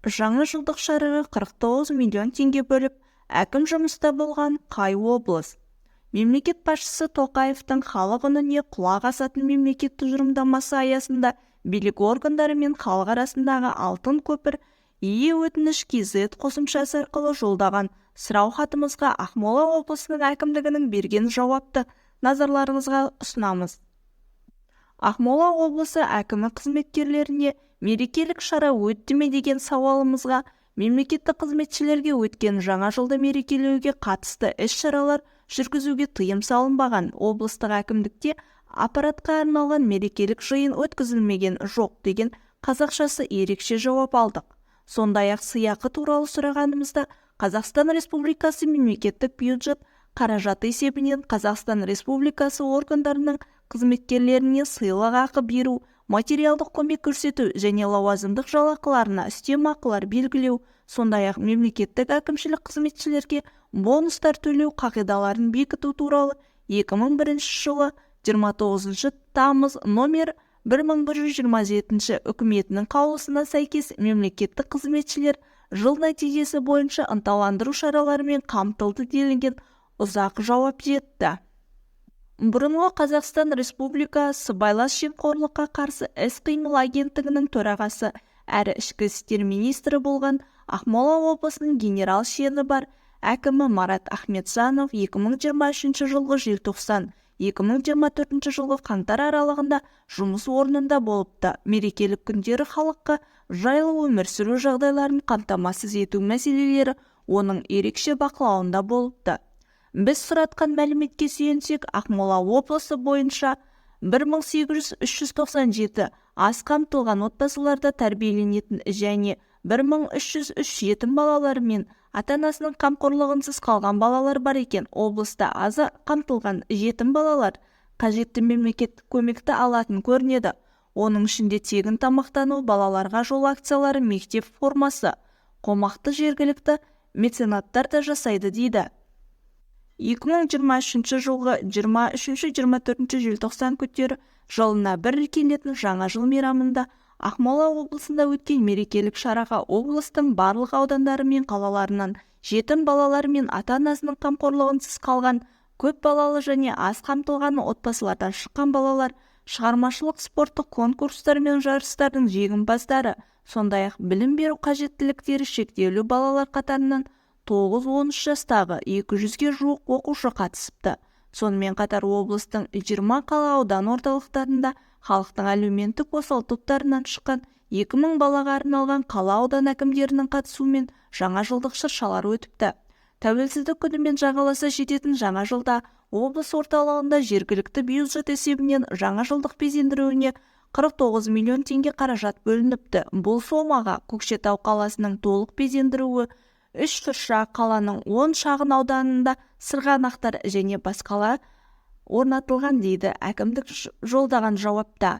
Жаңа жылдық шараға 49 миллион теңге бөліп, әкім жұмыста болған қай облыс? Мемлекет басшысы Тоқаевтың «Халық үніне құлақ асатын мемлекет» тұжырымдамасы аясында билік органдары мен халық арасындағы алтын көпір е-өтініш kz қосымшасы арқылы жолдаған сұрау хатымызға Ақмола облысының әкімдігінің берген жауапты назарларыңызға ұсынамыз. Ақмола облысы әкімі қызметкерлеріне мерекелік шара өтті ме деген сауалымызға, мемлекеттік қызметшілерге өткен жаңа жылды мерекелеуге қатысты іс-шаралар жүргізуге тыйым салынбаған, облыстық әкімдікте аппаратқа арналған мерекелік жиын өткізілмеген жоқ деген қазақшасы ерекше жауап алдық. Сондай-ақ сыйақы туралы сұрағанымызда, Қазақстан Республикасы мемлекеттік бюджет қаражаты есебінен Қазақстан Республикасы органдарының қызметкерлеріне сыйлық ақы беру, материалдық көмек көрсету және лауазымдық жалақыларына үстемақылар белгілеу, сондай-ақ мемлекеттік әкімшілік қызметшілерге бонустар төлеу қағидаларын бекіту туралы 2001 жылы 29 тамыз номер 1127 үкіметінің қаулысына сәйкес, мемлекеттік қызметшілер жыл нәтижесі бойынша ынталандыру шараларымен қамтылды делінген ұзақ жауап жетті. Бұрынғы Қазақстан Республика сыбайлас жемқорлыққа қарсы іс-қимыл агенттігінің төрағасы әрі ішкі істер министрі болған, Ақмола облысының генерал шені бар әкімі Марат Ахметжанов 2023 жылғы желтоқсан 2024 жылғы қаңтар аралығында жұмыс орнында болыпты. Мерекелік күндері халыққа жайлы өмір сүру жағдайларын қамтамасыз ету мәселелері оның ерекше бақылауында болыпты. Біз сұратқан мәліметке сүйенсек, Ақмола облысы бойынша 180397 аз қамтылған отбасыларда тәрбиеленетін және 1303 жетім балалар мен ата-анасының қамқорлығынсыз қалған балалар бар екен. Облыста аз қамтылған жетім балалар қажетті мемлекеттік көмекті алатын көрінеді. Оның ішінде тегін тамақтану, балаларға жол акциялары, мектеп формасы, қомақты жергілікті меценаттар да жасайды дейді. 2023 жылғы 23-24 желтоқсан күндері жылына бір келетін Жаңа жыл мейрамында Ақмола облысында өткен мерекелік шараға облыстың барлық аудандары мен қалаларынан жетім балалар мен ата-анасының қамқорлығынсыз қалған, көп балалы және аз қамтылған отбасылардан шыққан балалар, шығармашылық, спорттық конкурстар мен жарыстардың жеңімпаздары, сондай-ақ білім беру қажеттіліктері шектеулі балалар қатарынан 9-13 жастағы 200-ге жуық оқушы қатысыпты. Сонымен қатар облыстың 20 қала, аудан орталықтарында халықтың әлеуметтік осал топтарынан шыққан 2000 балаға арналған қала, аудан әкімдерінің қатысуымен жаңа жылдық шыршалар өтіпті. Тәуелсіздік күнімен жағаласа жететін жаңа жылда облыс орталығында жергілікті бюджет есебінен жаңа жылдық безендіруіне 49 миллион теңге қаражат бөлініпті. Бұл сомаға Көкшетау қаласының толық безендіруі, үш шырша, қаланың 10 шағын ауданында сырғанақтар және басқалар орнатылған дейді әкімдік жолдаған жауапта.